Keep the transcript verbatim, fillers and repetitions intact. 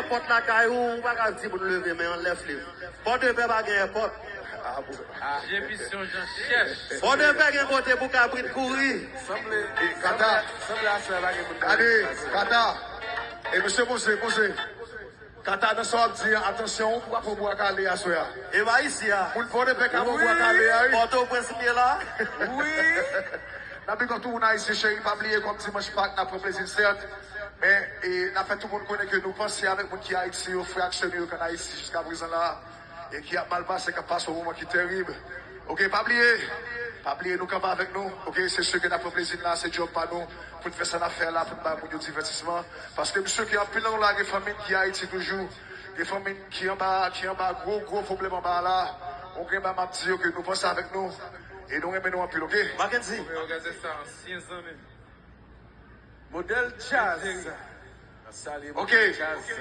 Pòt lakay ou, ou pa ka di moun leve men anlè flip. Pòdepè pa gen èpòt. Jemisyon Jan chèch. Pòdepè gen kote pou kabrit kouri. Sanble, sanble, sanble aswè pa gen moun. Gade, Kata. E mesye poze, poze. Kata, nan sa w ap di an, atansyon, ou pa pran bwa kale aswè a. E pa isi a. Moun Pòdepè ka pran bwa kale a, wi. Pòtoprens m ye la. Wi. N ap big up tout moun Ayiti cheri, pa bliye kòm dimanch Pak, n ap pran plezi n sèt. Men, e, n ap fè tout moun konnen ke nou panse avèk moun ki Ayiti yo, frè ak sè nou yo k ann Ayiti jiska prezan la. E ki ap mal pase, k ap pase yon moman ki terib. Oke, pa bliye, pa bliye nou kanpe avèk nou. Oke, se si ke n ap pran plezi n la, se djòb pa nou. Pou n fè sa n ap fè la, pou n bay moun yo divètisman. Paske m si ke anpil nan nou la, gen fanmi n ki Ayiti toujou. Gen fanmi n ki anba, ki anba gwo, gwo pwoblèm anba la. Ou gen bagay m ap di yo ke nou panse avèk nou. E nou renmen nou anpil, oke? Mackendy. Mwen gade sa ansyen zanmi. Modèl djaz. Salye Oke. Jazz.